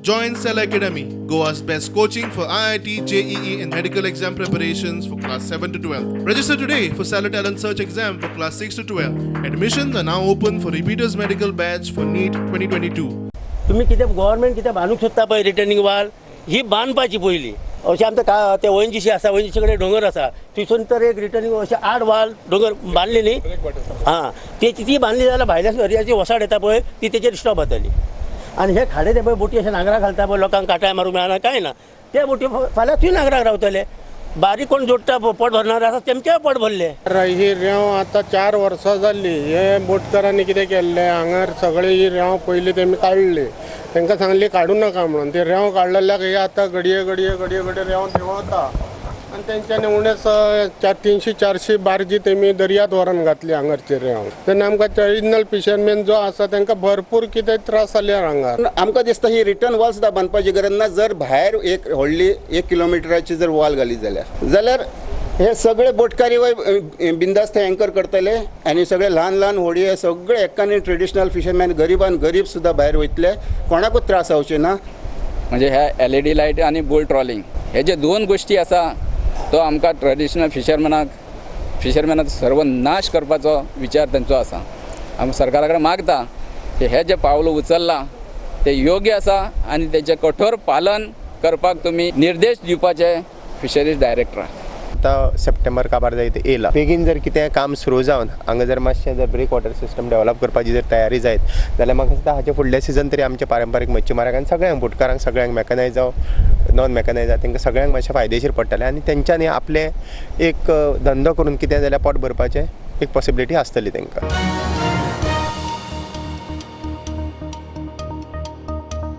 Join Cell Academy, Goa's best coaching for IIT, JEE, and medical exam preparations for class 7 to 12. Register today for Stellar Talent Search exam for class 6 to 12. Admissions are now open for repeaters medical batch for NEET 2022. तुम्ही कितें government कितें बांदूंक सोदता पळय returning वाल ही बांदपाची पयलीं. अशें आमकां का ते ओएनजीसी आसा, ओएनजीसी कडेन दोंगर आसा, थंयसून तर एक रिटर्निंग अशें आड वाल दोंगर बांदली न्ही, आं ती बांदली जाल्यार भायल्या दर्याची वसाड येता पळय ती तेचेर स्टॉप जातली. आनी हे खाडे ते पळय बोटी अशें नांगराक घालता पळय, लोकांक कांटाय मारूंक मेळना कांय ना, ते बोटी फाल्यां थंय नांगराक रावतले. बारीक कोण जोडटा पोट भरणार आसा तेमचेय पोट भरले. ही रेंव आतां 4 वर्सां जाल्ली. हे बोटकारांनी कितें केल्लें, हांगार सगळी ही रेंव पयलीं तेमी काडली, तांकां सांगली काडूं नाका म्हणून. ती रेंव काडलेल्याक हे आतां घडये घडये घडये घडये रेंव देंवता आनी तेंच्यांनी उणेच 300-400 बार्जी तेमी दर्यांत व्हरून घातली हांगारची रेंव. तेन्ना आमकां ट्रेडिशनल फिशरमॅन जो आसा तांकां भरपूर कितें त्रास जाले हांगार. आमकां दिसता ही रिटर्न वॉल सुद्दां बांदपाची गरज ना. जर भायर एक व्हडली 1 किलोमिटराची जर वॉल घाली जाल्यार हे सगळे बोटकारी बिंदास्त एंकर करतले आनी सगळे ल्हान ल्हान होडये सगळे एकाने ट्रेडिशनल फिशरमॅन गरिबान गरीब सुद्दां भायर वयतले, कोणाकूच त्रास जावचे ना. म्हणजे ह्या एलईडी लायट आनी बोट ट्रॉलिंग हे जे 2 गोष्टी आसा तो आमकां ट्रेडिशनल फिशरमॅनाक सर्वनाश करपाचो विचार तांचो आसा. आमी सरकारा कडेन मागता की हे जे पावल उचल्लां ते योग्य आसा आनी तेचें कठोर पालन करपाक तुमी निर्देश दिवपाचे फिशरीज डायरेक्टराक. आतां सप्टेंबर काबार जायत येयला, बेगीन जर कितें काम सुरू जावन हांगा जर मातशें जर ब्रेक वॉटर सिस्टम डेवलप करपाची जर तयारी जायत जाल्यार म्हाका दिसता हाचे फुडले सिजन तरी आमच्या पारंपारीक मच्छीमारांक आनी सगळ्यांक बोटकारांक सगळ्यांक मॅकनायज जावं नॉन मॅकनायज जावं तांकां सगळ्यांक मातशें फायदेशीर पडटलें आनी तेंच्यांनी आपलें एक धंदो करून कितें जाल्यार पोट भरपाचें एक पॉसिबिलिटी आसतली तांकां.